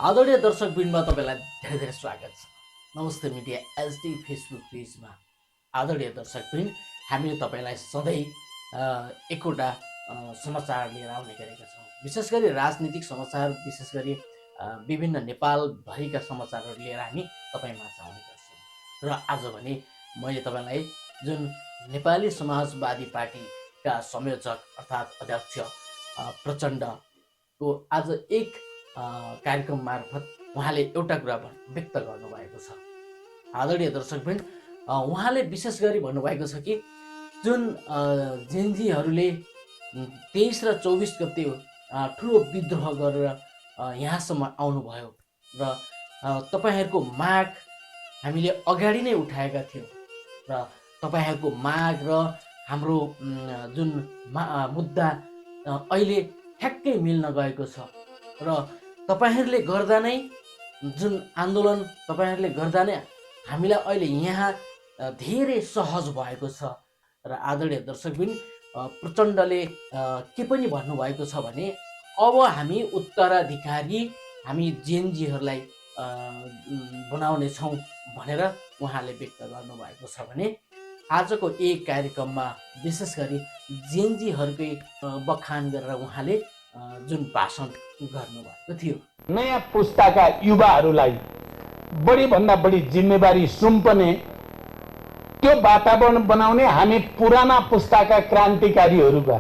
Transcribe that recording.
आदरणीय दर्शकवृन्दमा तपाईँलाई धेरै धेरै स्वागत छ। नमस्ते मिडिया एचडी फेसबुक पेजमा आदरणीय दर्शकवृन्द, हामीले तपाईँलाई सधैँ एकवटा समाचार लिएर आउने गरेका छौँ। विशेष गरी राजनीतिक समाचार, विशेष गरी विभिन्न नेपालभरिका समाचारहरू लिएर हामी तपाईँमाझ आउने गर्छौँ। र आज भने मैले तपाईँलाई जुन नेपाली समाजवादी पार्टीका संयोजक अर्थात् अध्यक्ष प्रचण्डको आज एक कार्यक्रम मार्फत उहाँले एउटा कुरा व्यक्त गर्नुभएको छ। आदरणीय दर्शकवृन्द, उहाँले विशेष गरी भन्नुभएको छ कि जुन जेनजीहरूले 23 र 24 गते ठुलो विद्रोह गरेर यहाँसम्म आउनुभयो र तपाईँहरूको माग हामीले अगाडि नै उठाएका थियौँ र तपाईँहरूको माग र हाम्रो जुन मुद्दा अहिले ठ्याक्कै मिल्न गएको छ र तपाईहरूले गर्दा नै जुन आन्दोलन तपाईहरूले गर्दा नै हामीलाई अहिले यहाँ धेरै सहज भएको छ। र आदरणीय दर्शकवृन्द, प्रचण्डले के पनि भन्नुभएको छ भने अब हामी उत्तराधिकारी हामी जेनजीहरूलाई बनाउने छौँ भनेर उहाँले व्यक्त गर्नुभएको छ भने आजको एक कार्यक्रममा विशेष गरी जेनजीहरूकै बखान गरेर उहाँले जुन भाषण गर्नुभएको थियो। नयाँ पुस्ताका युवाहरूलाई बढी भन्दा बढी जिम्मेवारी सुम्पने त्यो वातावरण बनाउने हामी पुराना पुस्ताका क्रान्तिकारीहरूका